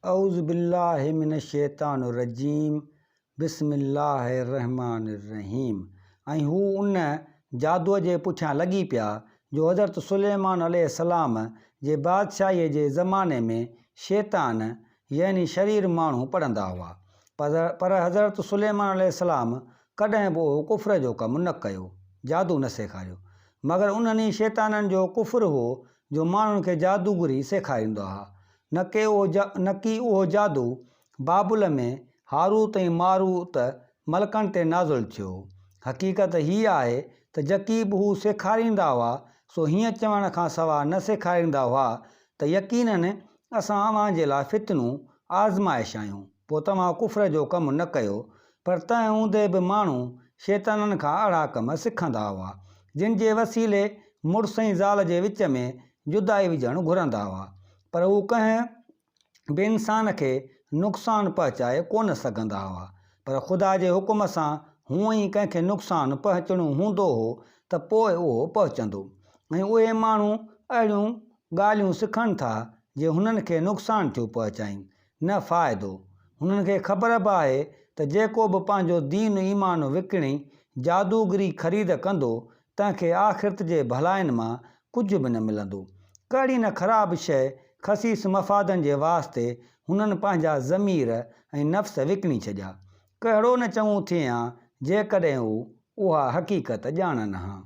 اعوذ بالله من الشيطان الرجيم بسم الله الرحمٰن الرحيم ۽ هو ان جادوء جي پٺيان لڳي پيا جو حضرت سليمان عليه السلام جي بادشاهيء جي زماني ۾ شيطان يعني شرير ماڻهو پڙهندا هئا پر حضرت سليمان عليه السلام ڪڏهن به اهو ڪفر جو ڪم نه ڪيو، جادو نه سيکاريو. مگر انهن ئي شيطانن جو ڪفر هو جو ماڻهن کي جادوگري سيکاريندا ها. نه ڪي اهو نه ڪي اهو جادو بابل ۾ هاروت ۽ ماروت ملڪن تي نازل ٿيو هو. حقيقت هيء آهي ته جڪي به هو سيکاريندا هئا سو هيئن چوڻ کان سواء نه سيکاريندا هئا ته يقيناً اسان اوهان جي لاء فتنو، آزمائش، آهيون، پوء توهان ڪفر جو ڪم نه ڪيو. پر تنهن هوندي به ماڻهو شيطانن کان اهڙا ڪم سکندا هئا، جن جي وسيلي مڙس ۽ زال جي وچ ۾ جدائي وجهڻ گهرندا هئا، پر هو ڪنهن به انسان کي نقصان پهچائي ڪونه سگهندا هئا، پر خدا جي حڪم سان هونئن ئي ڪنهن کي نقصان پهچڻو هوندو هو ته پوء اهو پهچندو ۽ اهي ماڻهو اهڙيون ڳالهيون سکن ٿا جي هنن کي نقصان ٿيون پهچائين نه فائدو. هنن کي خبر به آهي ته جيڪو به پنهنجو دين ايمان وڪڻي جادوگري خريد ڪندو تنهن کي آخرت جي ڀلاين مان ڪجهه به نه ملندو. ڪهڙي نه خراب شيء خسيس مفادن جي واسطي هنن پنهنجا ضمير ۽ نفس وڪڻي ڇڏيا. ڪهڙو نه چڱو ٿئي هان جيڪڏهن هو اها حقيقت ڄاڻن هان.